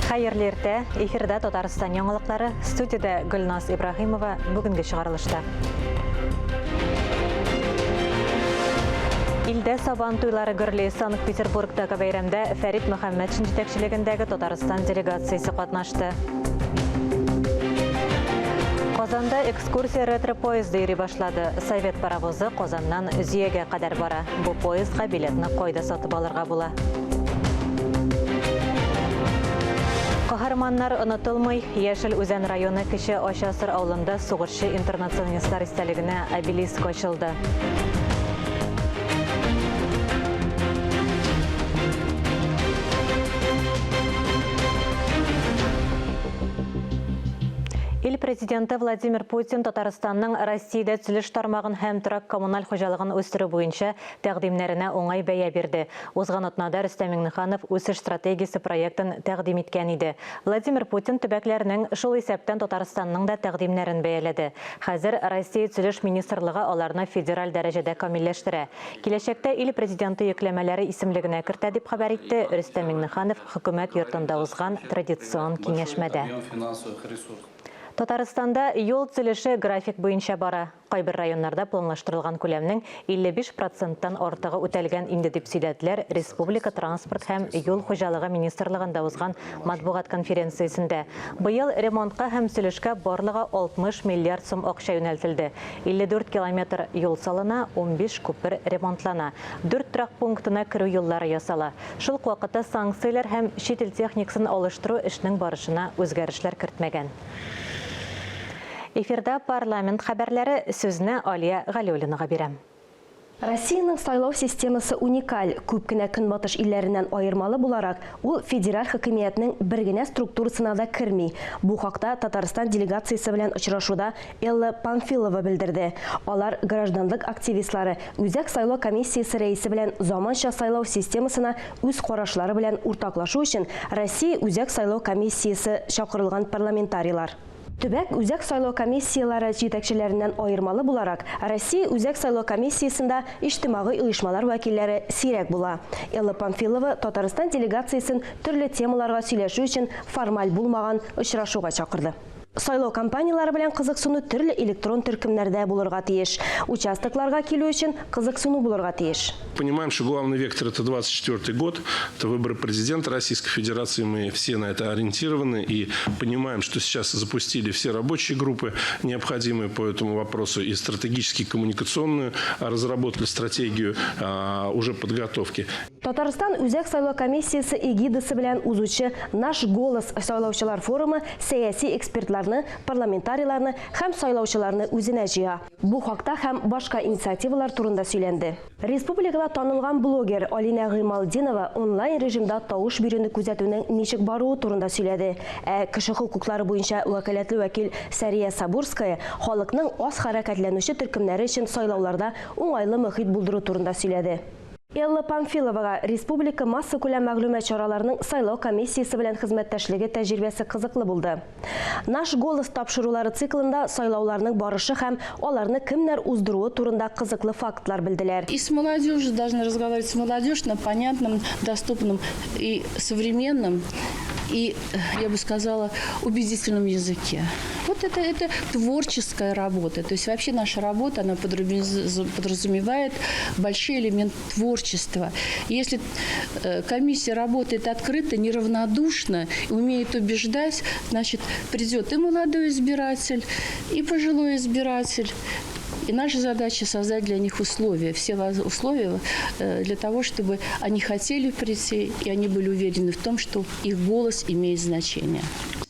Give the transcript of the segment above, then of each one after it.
Хәерле иртә! Эфирда Татарстан яңалыклары, студиядә Гөлназ Ибраһимова бүгенге чыгарылышта. Илдә Сабан туйлары гөрли. Санкт-Петербургтагы бәйрәмдә Фәрит Мөхәммәтшин җитәкчелегендәге Татарстан делегациясе катнашты. Казанда экскурсия ретро-поезды йөри башлады. Совет паровозы Казаннан Зөягә кадәр бара. Бу поездга билетны кайда сатып алырга була? Каһарманнар онытылмый. Яшел Үзән районы Кече Ачасыр авылында сугышчы-интернационалистлар истәлегенә обелиск ачылды. Ил Президенты Владимир Путин Татарстанның Россиядә төзелеш тармагын һәм торак-коммуналь хуҗалыгын үстерү буенча тәкъдимнәренә уңай бәя бирде. Узган атнада Рөстәм Миңнеханов Үсеш стратегиясе проектын тәкъдим иткән иде. Владимир Путин төбәкләрнең, шул исәптән Татарстанның да тәкъдимнәрен бәяләде. Хәзер Россия Төзелеш министрлыгы аларны федераль дәрәҗәдә камилләштерә. Киләчәктә ил Президенты йөкләмәләре исемлегенә кертә, дип хәбәр итте Рөстәм Миңнеханов Хөкүмәт йортында узган традицион киңәшмәдә. Татарстанда юл төзелеше график буенча бара. Кайбер районнарда планлаштырылган күләмнең 55 проценттан артыгы үтәлгән инде, дип сөйләделәр республика Транспорт һәм юл хуҗалыгы министрлыгында узган матбугат конференциясендә. Быел ремонтка һәм төзелешкә барлыгы 60 миллиард сум акча юнәлтелде. 54 километр юл салына, 15 күпер ремонтлана. Дүрт торак пунктына керү юллары ясала. Шул ук вакытта санкцияләр һәм чит ил техникасын алыштыру эшнең барышына үзгәрешләр кертмәгән. Эфирда парламент хәбәрләре, сүзне Алия Галиуллинага бирәм. Россиянең сайлау системасы уникаль, күп кенә Көнбатыш илләреннән аермалы буларак, ул федераль хакимиятнең бер генә структурасына да керми. Бу хакта Татарстан делегациясе белән очрашуда Элла Памфилова белдерде. Алар гражданлык активистлары, Үзәк сайлау комиссиясе рәисе белән заманча сайлау системасына үз карашлары белән уртаклашу өчен Россия Үзәк сайлау комиссиясе чакырылган парламентарийлар. Төбәк Үзәк сайлау комиссияләре җитәкчеләреннән аермалы буларак, Россия Үзәк сайлау комиссиясендә иҗтимагый оешмалар вәкилләре сирәк була. Элла Памфилова Татарстан делегациясен төрле темаларга сөйләшү өчен формаль булмаган очрашуга чакырды. Сайлау кампанияләре белән кызыксыну төрле электрон төркемнәрдә булырга тиеш. Участокларга килү өчен кызыксыну булырга тиеш. Понимаем, что главный вектор это 24 год, это выборы президента Российской Федерации, мы все на это ориентированы и понимаем, что сейчас запустили все рабочие группы, необходимые по этому вопросу, и стратегически коммуникационную разработали стратегию уже подготовки. Татарстан Үзәк сайлау комиссиясе эгидасы белән узучы Наш голос сайлаучылар форумы сәяси экспертларны, парламентарийларны һәм сайлаучыларны үзенә җыя. Бу хакта һәм башка инициативалар турында сөйләнде. Республикада танылган блогер Алинә Гыймалтдинова онлайн режимда тавыш бирүне күзәтүнең ничек баруы турында сөйләде. Ә кеше хокуклары буенча вәкаләтле вәкил Сәрия Сабурская халыкның аз хәрәкәтләнүче төркемнәре өчен сайлауларда уңайлы мохит булдыру турында сөйләде. Элла Памфиловага республика массакүләм мәгълүмат чараларының сайлау комиссиясе белән хезмәттәшлеге тәҗрибәсе кызыклы булды. Наш голос тапшырулары циклында сайлауларның барышы һәм аларны кемнәр уздыруы турында кызыклы фактлар белделәр. И с молодежью должны разговаривать, с молодежью на понятном, доступном и современном, и, я бы сказала, убедительном языке. Вот это, это творческая работа. То есть вообще наша работа, она подразумевает большой элемент творчества. Если комиссия работает открыто, неравнодушно, умеет убеждать, значит, придет и молодой избиратель, и пожилой избиратель. И наша задача создать для них условия, все условия для того, чтобы они хотели прийти, и они были уверены в том, что их голос имеет значение.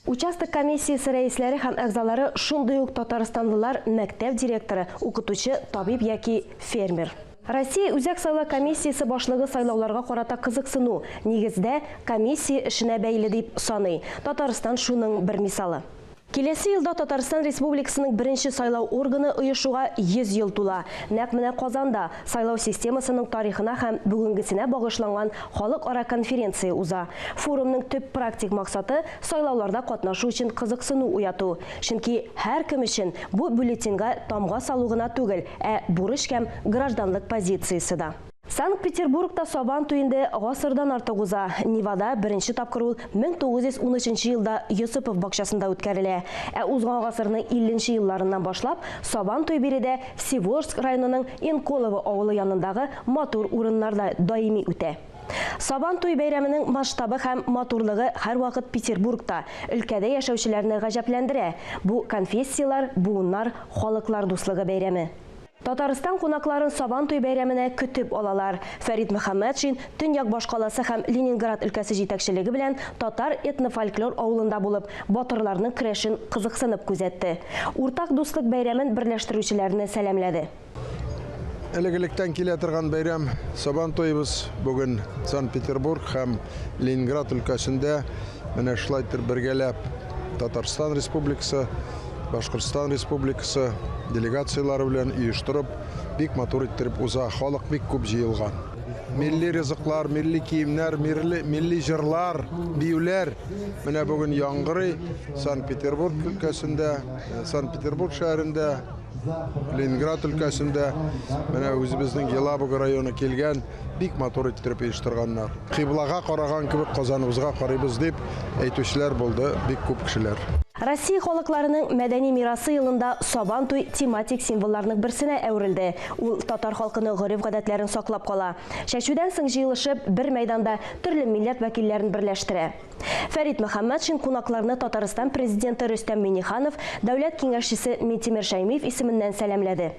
Участок комиссиясе рәисләре һәм әгъзалары шундый ук татарстанлылар, мәктәп директоры, укытучы, табиб яки фермер. Россия Үзәк сайлау комиссиясе башлыгы сайлауларга карата кызыксыну, нигездә, комиссия эшенә бәйле дип саный. Татарстан шуның бер мисалы. Киләсе елда Татарстан Республикасының беренче сайлау органы оешуга 100 ел тула. Нәкъ менә Казанда сайлау системасының тарихына һәм бүгенгесенә багышланган халыкара конференция уза. Форумның төп практик максаты, сайлауларда катнашу өчен кызыксыну уяту. Чөнки һәркем өчен бу бюллетеньгә тамга салу гына түгел, ә бурыч һәм гражданлык позициясе дә. Санкт-Петербургта Сабан туе инде гасырдан артык уза. Невада беренче тапкыр ул 1913 елда Йосыпов бакчасында үткәрелә. Ә узган гасырның 50 нче елларыннан башлап Сабан туе биредә Всеволожск районының Инколово авылы янындагы матур урыннарда даими үтә. Сабан туе бәйрәменең масштабы һәм матурлыгы һәрвакыт Петербургта, өлкәдә яшәүчеләрне гаҗәпләндерә. Бу конфессияләр, буыннар, халыклар дуслыгы бәйрәме. Татарстан кунакларын Сабантуй бәйрәменә көтеп алалар. Фәрит Мөхәммәтшин төньяк башкаласы һәм Ленинград өлкәсе җитәкчелеге белән татар этно-фольклор авылында булып, батырларның көрәшен кызыксынып күзәтте. Уртак дуслык бәйрәмен берләштерүчеләрне сәламләде. Элек-электән килә торган бәйрәм Сабан туебыз бүген Санкт-Петербург һәм Ленинград өлкәсендә менә шулай итеп бергәләп Татарстан Республикасы, Башкортстан Республикасы делегацияләре белән оештырып, бик матур иттереп уза. Халык бик күп җыелган. Милли ризыклар, милли киемнәр, милли җырлар, биюләр менә бүген яңгырый Санкт-Петербург өлкәсендә, Санкт-Петербург шәһәрендә, Ленинград өлкәсендә, менә үзебезнең Елабуга районы килгән, бик матур иттереп оештырганнар. Кыйблага караган кебек Казаныбызга карыйбыз дип әйтүчеләр булды бик күп кешеләр. Россия халыкларының мәдәни мирасы елында Сабан туй тематик символларның берсенә әверелде. Ул татар халкының гореф-гадәтләрен саклап кала. Чәчүдән соң җыелышып, бер мәйданда төрле милләт вәкилләрен берләштерә. Фәрит Мөхәммәтшин кунакларны Татарстан Президенты Рөстәм Миңнеханов, Дәүләт Киңәшчесе Минтимер Шәймиев исеменнән сәламләде.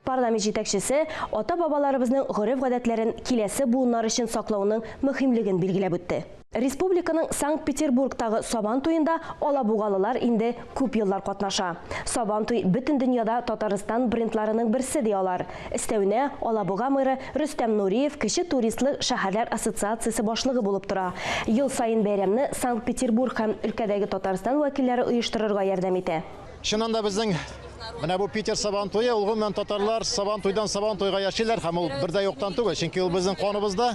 Парламент җитәкчесе ата-бабаларыбызның гореф-гадәтләрен киләсе буыннар өчен саклауның мөһимлеген билгеләп үтте. Республиканың Санкт-Петербургтагы Сабан туенда алабугалылар инде күп еллар катнаша. Сабан туй бөтен дөньяда Татарстан брендларының берсе, ди алар. Өстәвенә, Алабуга мэры Рөстәм Нуриев Кече туристлык шәһәрләр ассоциациясе башлыгы булып тора. Ел саен бәйрәмне Санкт-Петербург һәм өлкәдәге Татарстан вәкилләре оештырырга ярдәм итә. Чыннан да безнең менә бу Питер Сабан туе, ул гомумән татарлар Сабан туйдан Сабан туйга яшиләр һәм ул бер дә юктан түгел, чөнки ул безнең каныбызда.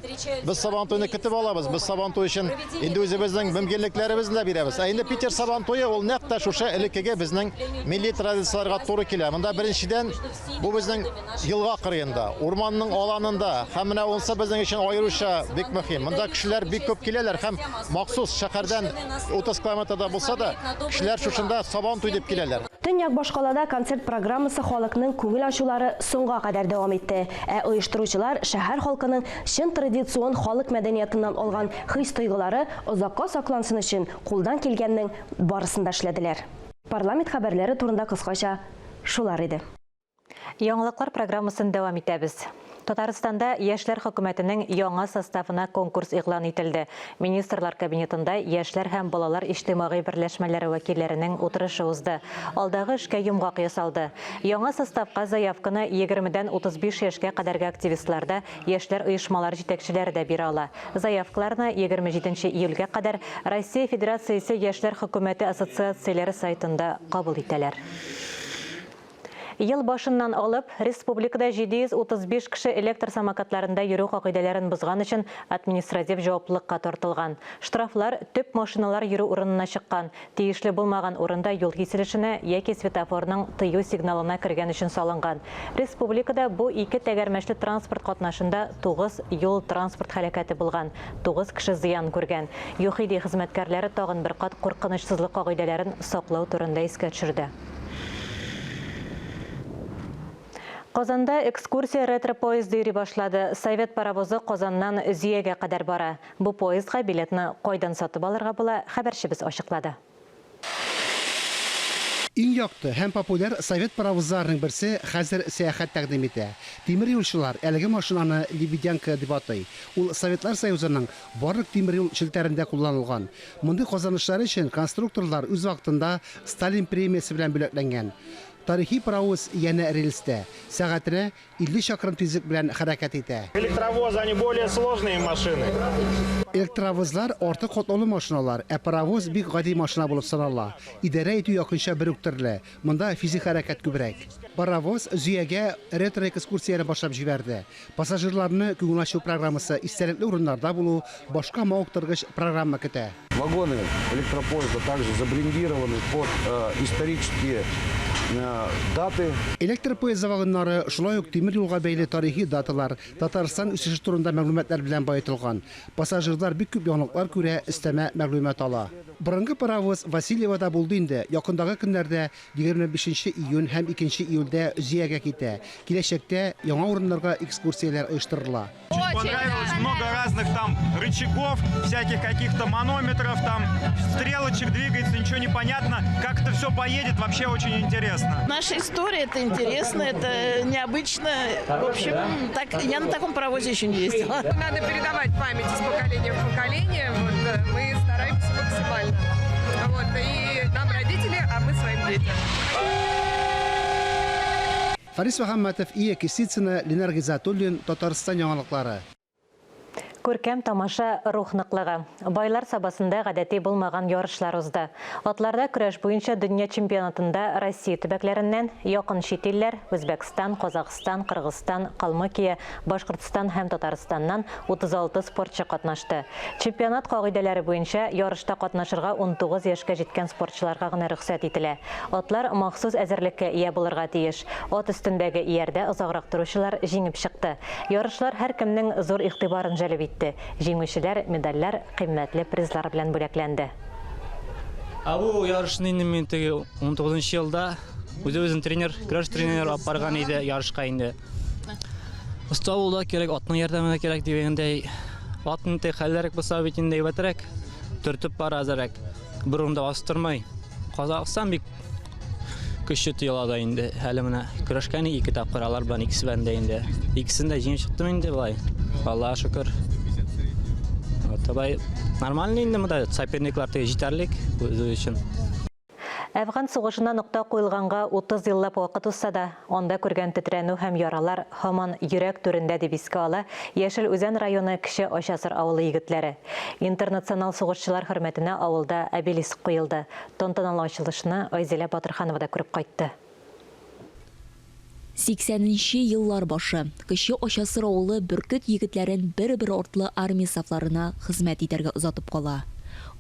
Без Сабан туйны көтеп алабыз, без Сабан туй өчен инде үзебезнең мөмкинлекләребезне дә бирәбез. Ә инде Питер Сабан туе ул нәкъ тә шушы элеккеге безнең милли традицияләргә туры килә. Монда беренчедән бу безнең елга кырыенда, урманның аланында һәм менә унсы безнең өчен аеруча бик мөһим. Монда кешеләр бик күп киләләр һәм махсус шәһәрдән 30 километрда булса да, кешеләр шушында Сабан туй дип киләләр. Төньяк башкалада концерт программасы халыкның күңел ачулары соңга кадәр дәвам итте. Ә оештыручылар шәһәр халкының чын традицион халык мәдәниятыннан алган хис-тойгылары озакка саклансын өчен кулдан килгәннең барысын да эшләделәр. Парламент хәбәрләре турында кыскача шулар иде. Яңалыклар программасын дәвам итәбез. Татарстанда Яшьләр хөкүмәтенең яңа составына конкурс игълан ителде. Министрлар Кабинетында яшьләр һәм балалар иҗтимагый берләшмәләре вәкилләренең утырышы узды. Алдагы эшкә йомгак ясалды. Яңа составка заявканы егермедән 35 яшькә кадәрге активистлар да, яшьләр оешмалары җитәкчеләре дә бирә ала. Заявкаларны 27 июльгә кадәр Россия Федерациясе Яшьләр хөкүмәте ассоциацияләре сайтында кабул итәләр. Ел башыннан алып, республикада 735 кеше электр самокатларында йөрү кагыйдәләрен бозган өчен административ җаваплылыкка тартылган. Штрафлар төп машиналар йөрү урынына чыккан, тиешле булмаган урында юл киселешенә яки светофорның тыю сигналына кергән өчен салынган. Республикада бу ике тәгәрмәчле транспорт катнашында 9 юл-транспорт һәлакәте булган, 9 кеше зыян күргән. ЮХИДИ хезмәткәрләре тагын бер кат куркынычсызлык кагыйдәләрен саклау турында искә төшерде. Казанда экскурсия ретро-поезды йөри башлады. Совет паровозы Казаннан Зөягә кадәр бара. Бу поездга билетны кайдан сатып алырга була, хәбәрчебез ачыклады. Иң якты һәм популяр совет паровозларының берсе хәзер сәяхәт тәкъдим итә. Тимер юлчылар әлеге машинаны Лебедянка дип атый. Ул Советлар Союзының барлык тимер юл челтәрендә кулланылган. Мондый казанышлары өчен конструкторлар үз вакытында Сталин премиясе белән бүләкләнгән. Тарихи паровоз янә рельста, сәгатенә 50 чакрым тизлек белән хәрәкәт итә. Электровозы, они более сложные машины. Электровозлар артык катлаулы машиналар, ә паровоз бик гади машина булып санала. Идарә итү якынча бер үк төрле. Монда физик хәрәкәт күбрәк. Паровоз Зөягә ретро-экскурсияне башлап җибәрде. Пассажирларны күңел ачу программасы, истәлекле урыннарда булу, башка мавыктыргыч программа көтә. Вагоны электропоезда также забрендированы под исторические даты. Электр поезды вагоннары шулай ук тимер юлга бәйле тарихи даталар, Татарстан үсеше турында мәгълүматлар белән баетылган. Пассажирлар бик күп яңалыклар күрә, өстәмә мәгълүмат ала. Борынгы паровоз Васильевода булды инде. Якындагы көннәрдә 25 нче июнь һәм 2 нче июльдә Зөягә китә. Киләчәктә яңа урыннарга экскурсияләр оештырыла. Очень понравилось, много разных там рычагов, всяких каких-то манометров, там стрелочек двигается, ничего не понятно. Как это все поедет, вообще очень интересно. Наша история, это интересно, это необычно. В общем, так, я на таком паровозе еще не ездила. Надо передавать память из поколения в поколение. Вот, мы стараемся максимально. Вот, и нам родители, а мы своим детям. Фарис Мөхәммәтов, Ия Кисицына, Ленар Гизатуллин, Татарстан яңалыклары. Күркәм тамаша рух ныклыгы. Байлар Сабасында гадәти булмаган ярышлар узды. Атларда көрәш буенча дөнья чемпионатында Россия төбәкләреннән, якын чит илләр, Үзбәкстан, Казахстан, Кыргызстан, Калмыкия, Башкортстан һәм Татарстаннан 36 спортчы катнашты. Чемпионат кагыйдәләре буенча ярышта катнашырга 19 яшькә җиткән спортчыларга гына рөхсәт ителә. Атлар махсус әзерлеккә ия булырга тиеш. Ат өстендәге иярдә озаграк торучылар җиңеп чыкты. Ярышлар һәркемнең зур игътибарын җәлеп итте. Җиңүчеләр медальләр, кыйммәтле призлар белән бүләкләнде. Ә бу ярышны инде мин теге 19 елда үзебезнең тренер, көрәш тренеры алып барган иде ярышка инде. Оста булу да кирәк, атның ярдәме дә кирәк дигәндәй. Атның теге хәлләрәк булса бит инде әйбәтрәк, төртеп бара әзерәк. Бер урында басып тормый. Казахстан бик көчле тоела да инде. Әле менә көрәшкән ике тапкыр алар белән икесе белән дә инде. Икесен дә җиңеп чыктым инде болай. Аллаһ шөкер. Вот, болай нормально инде монда соперниклар теге җитәрлек үзе өчен. Әфган сугышына нокта куелганга 30 еллап вакыт узса да, анда күргән тетрәнү һәм яралар һаман йөрәк түрендә, дип искә ала Яшел Үзән районы Кече Ачасыр авылы егетләре. Интернационал сугышчылар хөрмәтенә авылда обелиск куелды. Тантаналы ачылышны Айзилә Батырханова да күреп кайтты. Сиксәненче еллар башы. Кече Ачасыр авылы Бөркет егетләрен бер-бер артлы армия сафларына хезмәт итәргә озатып кала.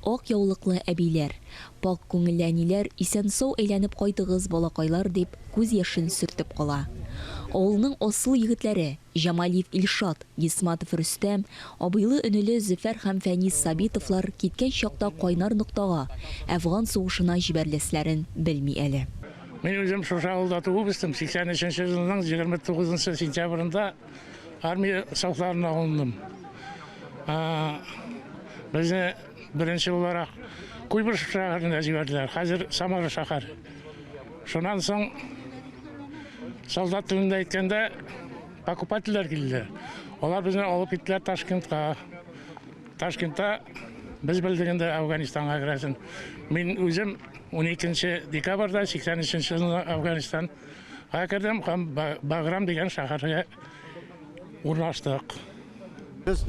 Ак яулыклы әбиләр, пакь күңелле әниләр исән-сау әйләнеп кайтыгыз, балакайлар, дип күз яшен сөртеп кала. Авылның асыл егетләре, Җамалиев Илшат, Гисматов Рөстәм, абыйлы-энеле Зөфәр һәм Фәнис Сабитовлар киткән чакта кайнар ноктага, Әфган сугышына җибәреләселәрен белми әле. Мин үзем шушы авылда туып үстем. 83 нче елның 29 нчы сентябрендә армия сафларына алындым. Безне беренче буларак Куйбышев шәһәренә җибәрделәр. Хәзер Самара шәһәр. Шуннан соң солдат телендә әйткәндә покупательләр килде. Алар безне алып киттеләр Ташкентка. Ташкентта без белдек инде Афганистанга керәсен. Мин үзем 12 декабрьдә 83 елны Афганистанга кердем һәм Баграм дигән шәһәргә урнаштык. Без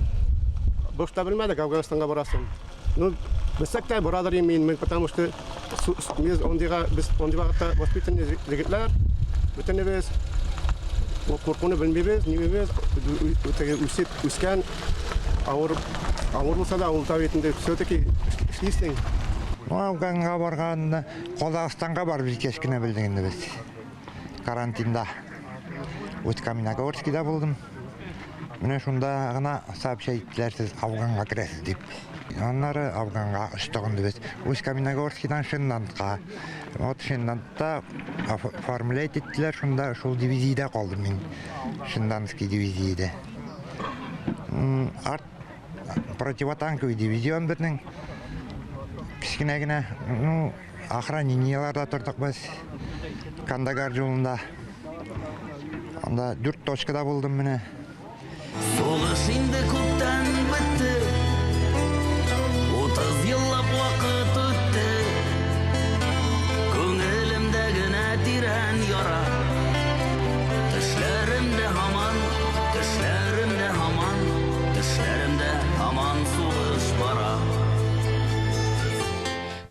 башта белмәдек Афганистанга барасын. Ну, белсәк тә барадыр инде мин, потому что без ондыйга без ондый вакытта воспитанный егетләр, бөтенебез куркуны белмибез, нимибез, теге үсеп үскән, авыр авыр булса да, ул бит инде все-таки эшлисең. Ну, Афганга барганны, Казахстанга барып җиткәч кенә белдек инде без. Карантинда. Усть-Каменогорскида булдым. Менә шунда гына сообщать иттеләр, сез Афганга керәсез дип. Аннары Афганга очтык инде без. Усть-Каменогорскидан Шиндандка. Вот Шиндандта оформлять иттеләр, шунда шул дивизиядә калдым мин. Шиндандский дивизиядә. Арт противотанковый дивизион безнең. Кечкенә генә, ну, охранениеларда тордык без. Кандагар юлында. Анда дүрт точкада булдым менә. Сугыш инде күптән бетте, 30 еллап вакыт үтте. Күңелемдә генә тирән яра. Төшләремдә һаман, төшләремдә һаман, төшләремдә һаман сугыш бара.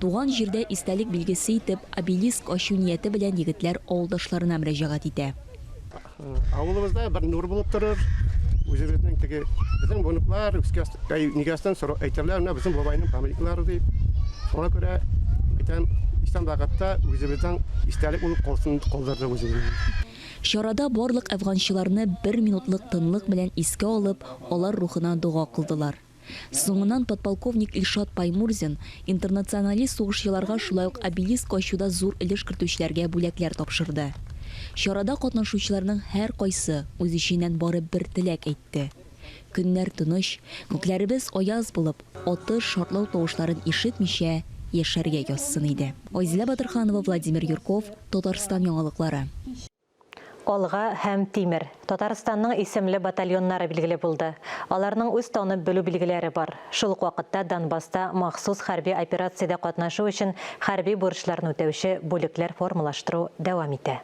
Туган җирдә истәлек билгесе итеп обелиск ачу нияте белән егетләр авылдашларына мөрәҗәгать итә. Авылыбызда бер нур булып торыр. Үзебезнең теге безнең внуклар үскәс нигәстән сорау әйтерләр, менә безнең бабайның памятниклары дип. Шуңа күрә Итәм, исән вакытта үзебезнең истәлек булып калсын калдырдык үзебезнең. Чарада барлык әфганчыларны бер минутлык тынлык белән искә алып, алар рухына дога кылдылар. Соңыннан подполковник Илшат Паймурзин интернационалист сугышчыларга, шулай ук обелиск ачуда зур өлеш кертүчеләргә бүләкләр тапшырды. Чарада катнашучыларның һәркайсы үз эченнән бары бер теләк әйтте, Көннәр тыныч, күкләребез аяз булып, атыш, шартлау тавышларын ишетмичә яшәргә язсын иде. Айзилә Батырханова, Владимир Юрков, Татарстан яңалыклары. Алга һәм Тимер, Татарстанның исемле батальоннары билгеле булды. Аларның үз танып белү билгеләре бар. Шул ук вакытта Донбасста махсус хәрби операциядә катнашу өчен хәрби бурычларны үтәүче бүлекләр формалаштыру дәвам итә.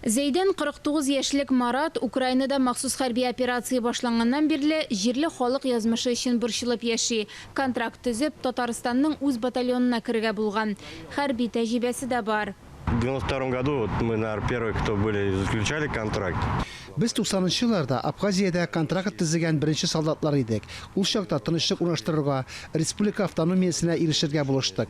Зәйдән 49 яшьлек Марат Украинада махсус хәрби операция башланганнан бирле җирле халык язмышы өчен борчылып яши. Контракт төзеп, Татарстанның үз батальонына керергә булган. Хәрби тәҗрибәсе дә бар. В 92 году вот мы, наверное, первые, кто были, заключали контракт. Без туксанынчы елларда Абхазиядә контракт төзегән беренче солдатлар идек. Ул чакта тынычлык урнаштырырга, республика автономиясенә ирешергә булыштык.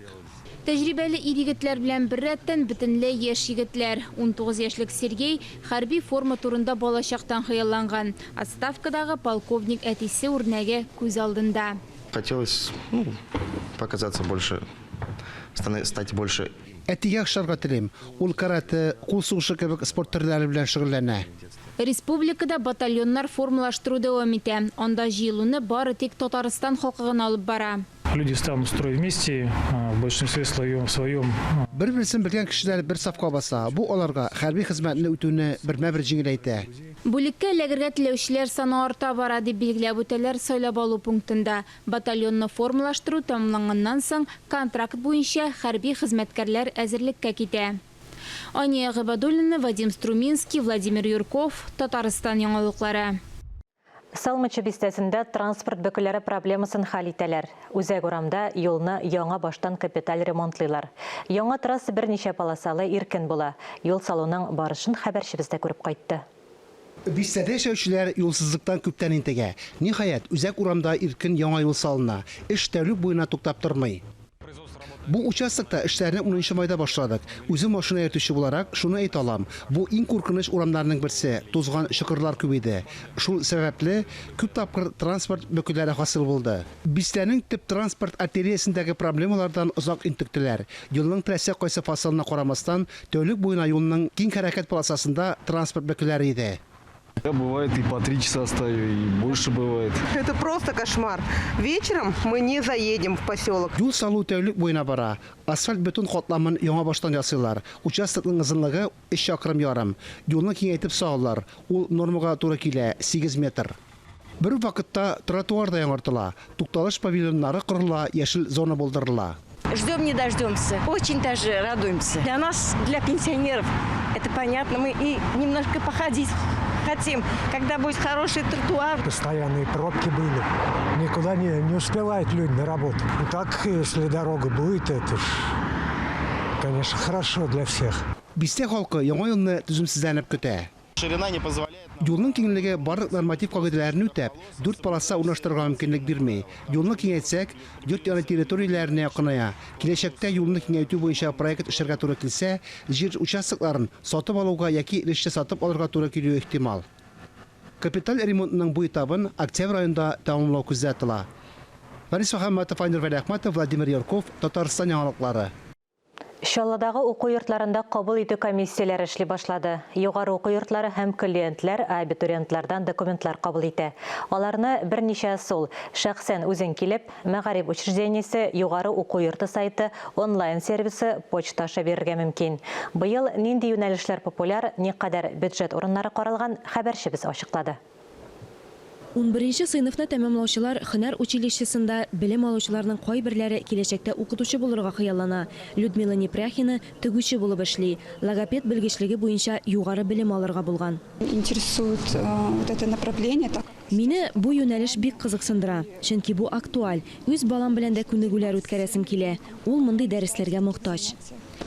Тәҗрибәле ир-егетләр белән беррәттән бөтенләй яшь егетләр. 19 яшьлек Сергей хәрби форма турында балачактан хыялланган. Отставкадагы полковник әтисе үрнәге күз алдында. Хотелось, ну, показаться больше, стать больше. Әтигә охшарга телим. Ул каратэ, кул сугышы кебек спорт төрләре белән шөгыльләнә. Республикада батальоннар формалаштыру дәвам итә. Анда җыелуны бары тик Татарстан халкы гына алып бара. Люди станут в строй вместе, в большинстве своем, своем. Бер-берсен белгән кешеләр бер сафка баса, бу аларга хәрби хезмәтне үтүне бермә-бер җиңеләйтә. Бүлеккә эләгергә теләүчеләр саны арта бара, дип билгеләп үтәләр сайлап алу пунктында. Батальонны формалаштыру тәмамланганнан соң, контракт буенча хәрби хезмәткәрләр әзерлеккә китә. Ания Гыйбадуллина, Вадим Струминский, Владимир Юрков, Татарстан яңалыклары. Салмачы бистәсендә транспорт бөкеләре проблемасын хәл итәләр. Үзәк урамда юлны яңа баштан капиталь ремонтлыйлар. Яңа трасса берничә полосалы иркен була. Юл салуның барышын хәбәрчебез дә күреп кайтты. Бистәдә яшәүчеләр юлсызлыктан күптән интегә. Ниһаять, үзәк урамда иркен яңа юл салына. Эш тәүлек буена туктап тормый. Бу участокта эшләрне унынчы майда башладык. Үзем машина йөртүче буларак, шуны әйтә алам, бу иң куркыныч урамнарның берсе, тузган чокырлар күп иде. Шул сәбәпле, күп тапкыр транспорт бөкеләре хасил булды. Бистәнең төп транспорт артериясендәге проблемалардан озак интектеләр. Елның теләсә кайсы фасылына карамастан, тәүлек буена юлның киң хәрәкәт полосасында транспорт бөкеләре иде. Я бывает и по 3 часа стою, и больше бывает. Это просто кошмар. Вечером мы не заедем в поселок. Юл салу тәүлек буена бара. Асфальт-бетон катламын яңа баштан ясыйлар. Участокның озынлыгы, өч чакрым ярым. Юлны киңәйтеп салалар. Ул нормага туры килә, 8 метр. Бер үк вакытта тротуар да яңартыла, тукталыш павильоннары корыла, яшел зона булдырыла. Ждем не дождемся. Очень даже радуемся. Для нас, для пенсионеров, это понятно. Мы и немножко походить хотим, когда будет хороший тротуар. Постоянные пробки были. Никуда не, не успевают люди на работу. Ну так, если дорога будет, это ж, конечно, хорошо для всех. Бистә халкы яңа елны түземсезләнеп көтә. Ширина не позволяет. Юлның киңлеге барлык норматив кагыйдәләрне үтәп, дүрт полоса урнаштырырга мөмкинлек бирми. Юлны киңәйтсәк, йорт яны территорияләренә якыная. Киләчәктә юлны киңәйтү буенча проект эшләргә туры килсә, җир участокларын сатып алуга яки өлешчә сатып алырга туры килүе ихтимал. Капиталь ремонтның бу этабын октябрь аенда тәмамлау күздә тотыла. Фәнис Мөхәммәтов, Айнур Вәлиәхмәтов, Владимир Ярков, Татарстан яңалыклары. Чаллыдагы уку йортларында кабул итү комиссияләре эшли башлады. Югары уку йортлары һәм клиентлар абитуриентлардан документлар кабул итә. Аларны берничә ысул, шәхсән үзең килеп, мәгариф учреждениесе, югары уку йорты сайты, онлайн-сервисы, почта аша бирергә мөмкин. Быел нинди юнәлешләр популяр, никадәр бюджет урыннары каралган, хәбәрчебез ачыклады. Унберенче сыйныфны тәмамлаучылар һөнәр училищесында белем алучыларның кайберләре киләчәктә укытучы булырга хыяллана. Людмила Непряхина тегүче булып эшли, логопед белгечлеге буенча югары белем алырга булган. Интересует вот это направление, так. Мине бу юнәлеш бик кызыксындыра, чөнки бу актуаль. Үз балам белән дә күнегүләр үткәрәсем килә, ул мондый дәресләргә мохтаҗ.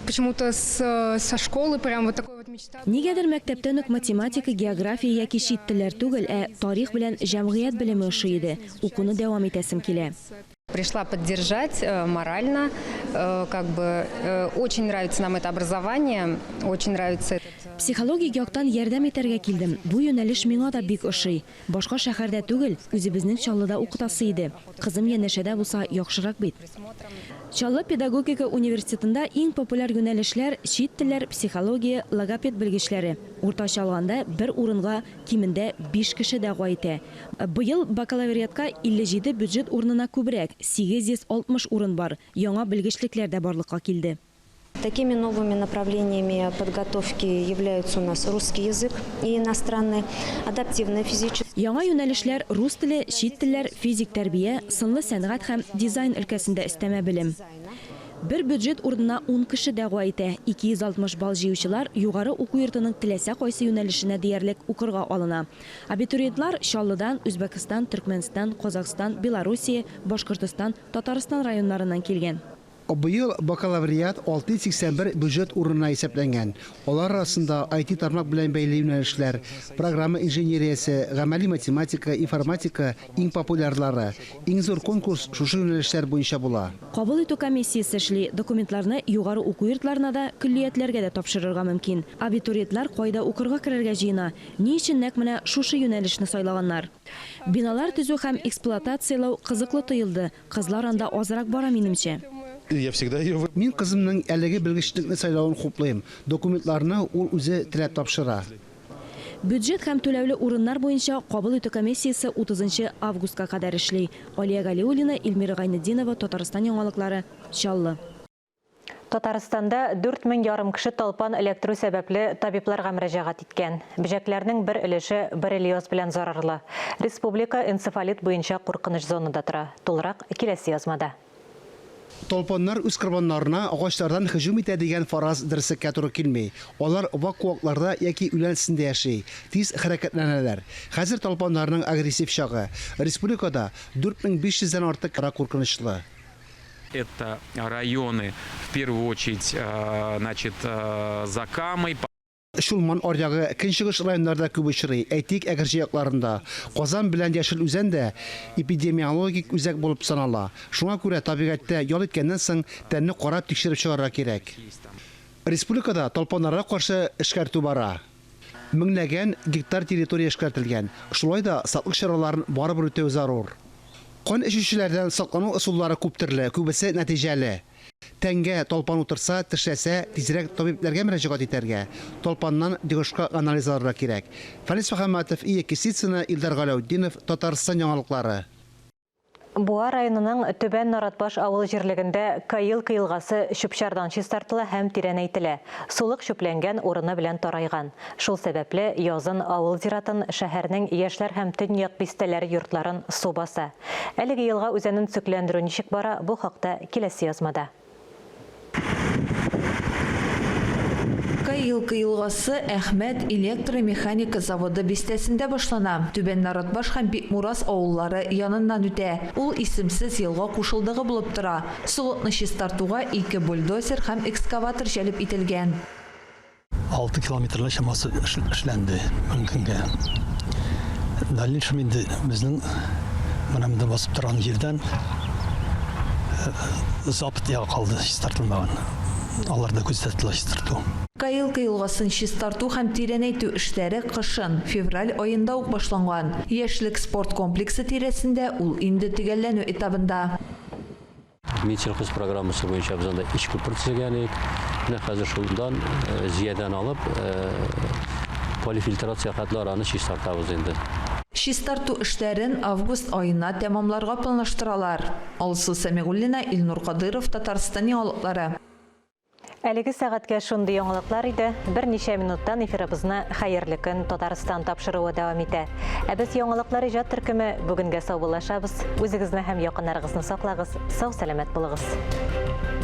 Почему-то со школы прям вот такой вот мечта. Нигәдер мәктәптән үк математика, география яки чит телләр түгел, ә тарих белән җәмгыять белеме ошый иде. Укуны дәвам итәсем килә. Пришла поддержать морально, Как бы очень нравится нам это образование, очень нравится этот Психологик яктан ярдәм итәргә килдем. Бу юнәлеш миңа да бик ошый. Башка шәһәрдә түгел, үзебезнең Чаллыда укытасы иде. Кызым янәшәдә булса, яхшырак бит. Чаллы педагогика университетында иң популяр юнәлешләр, чит телләр, психология, логопед белгечләре. Уртача алганда, бер урынга кимендә биш кеше дәгъва итә. Быел бакалавриатка 57 бюджет урынына күбрәк, 860 урын бар, яңа белгечлекләр дә барлыкка килде. Такими новыми направлениями подготовки являются у нас русский язык и иностранный, адаптивное физическое. Яңа юнәлешләр, рус теле, чит телләр, физик тәрбия, сынлы сәнгать һәм дизайн өлкәсендә өстәмә белем. Бер бюджет урынына ун кеше дәгъва итә. 260 балл җыючылар югары уку йортының теләсә кайсы юнәлешенә диярлек укырга алына. Абитуриентлар Чаллыдан, Үзбәкстан, Төркмәнстан, Казахстан, Белоруссия, Башкортостан, Татарстан районнарыннан килгән. Быел бакалавриат 681 бюджет урынына исәпләнгән. Алар арасында IT тармак белән бәйле юнәлешләр, программа инженериясе, гамәли математика, информатика иң популярлары. Иң зур конкурс шушы юнәлешләр буенча була. Кабул итү комиссиясе эшли, документларны югары уку йортларына да, көллиятләргә дә тапшырырга мөмкин. Абитуриентлар кайда укырга керергә җыена, ни өчен нәкъ менә шушы юнәлешне сайлаганнар? Биналар төзү һәм эксплуатацияләү кызыклы тоелды, Кызлар анда азрак бара, минемчә. Я всегда ее Мин кызымның әлеге белгечлекне сайлавын хуплыйм. Документларны ул үзе теләп тапшыра. Бюджет һәм түләүле урыннар буенча кабул итү комиссиясе 30 нчы августка кадәр эшли. Алия Галиуллина, Эльмира Гайнетдинова, Татарстан яңалыклары, Чаллы. Татарстанда 4 мең ярым кеше талпан эләктерү сәбәпле табибларга мөрәҗәгать иткән. Бөҗәкләрнең бер өлеше боррелиоз белән зарарлы. Республика энцефалит буенча куркыныч зонада тора. Тулырак киләсе язмада. Талпаннар үз корбаннарына агачлардан һөҗүм итә дигән фараз дөреслеккә туры килми. Алар вак куакларда яки үлән өстендә яши, тиз хәрәкәтләнәләр. Хәзер талпаннарның агрессив чагы. Республикада 4500 дән артык яра куркынычлы. Это районы, в первую очередь, значит, за Камой. Чулман аръягы, көнчыгыш районнарда күп очрый, әйтик, Әгерҗе якларында. Казан белән Яшел Үзән дә эпидемиологик үзәк булып санала. Шуңа күрә табигатьтә ял иткәннән соң тәнне карап, тикшереп чыгарга кирәк. Республикада талпаннарга каршы эшкәртү бара. Меңләгән гектар территория эшкәртелгән. Шулай да саклык чараларын барыбер үтәү зарур. Кан эчүчеләрдән саклану ысуллары күптөрле, күбесе нәтиҗәле. Тәнгә талпан утырса, тешләсә, тизрәк табибләргә мөрәҗәгать итәргә, талпаннан йогышка анализ алырга кирәк. Фәнис Мөхәммәтов, Ия Кисицына, Илдар Галәүтдинов, Татарстан яңалыклары. Буа районының Түбән Наратбаш авыл җирлегендә Каилка елгасы чүп-чардан чистартыла һәм тирәнәйтелә. Сулык чүпләнгән урыны белән тарайган. Шул сәбәпле язын авыл зиратын, шәһәрнең Яшьләр һәм Төньяк бистәләре йортларын су баса. Әлеге елга үзәнен төзекләндерү ничек бара, бу хакта киләсе язмада. Каилка елгасы Әхмәт электромеханика заводы бистәсендә башлана, Түбән Наратбаш һәм Бикмураз авыллары яныннан үтә. Ул исемсез елга кушылдыгы булып тора. Сулыкны чистартуга ике бульдозер һәм экскаватор җәлеп ителгән. 6 километрлар чамасы эшләнде бүгенге көнгә. В дальнейшем инде безнең менә монда басып торган җирдән запад ягы калды чистартылмаган. Алар да күздә тотыла чистарту. Каилка елгасын чистарту һәм тирәнәйтү эшләре кышын, февраль аенда ук башланган. Яшьлек спорт комплексы тирәсендә ул инде төгәлләнү этабында. Минсельхоз программасы буенча без анда өч күпер төзегән идек. Менә хәзер шундан Зиядән алып полифильтрация хәтле араны чистартабыз инде. Чистарту эшләрен август аена тәмамларга планлаштыралар. Алсу Сәмигуллина, Илнур Кадыйров, Татарстан яңалыклары. Әлеге сәгатькә шундый яңалыклар иде. Берничә минуттан эфирыбызны Хәерле көн, Татарстан тапшыруы дәвам итә. Ә без яңалыклар иҗат төркеме бүгенгә саубуллашабыз. Үзегезне һәм якыннарыгызны саклагыз, сау-сәламәт булыгыз.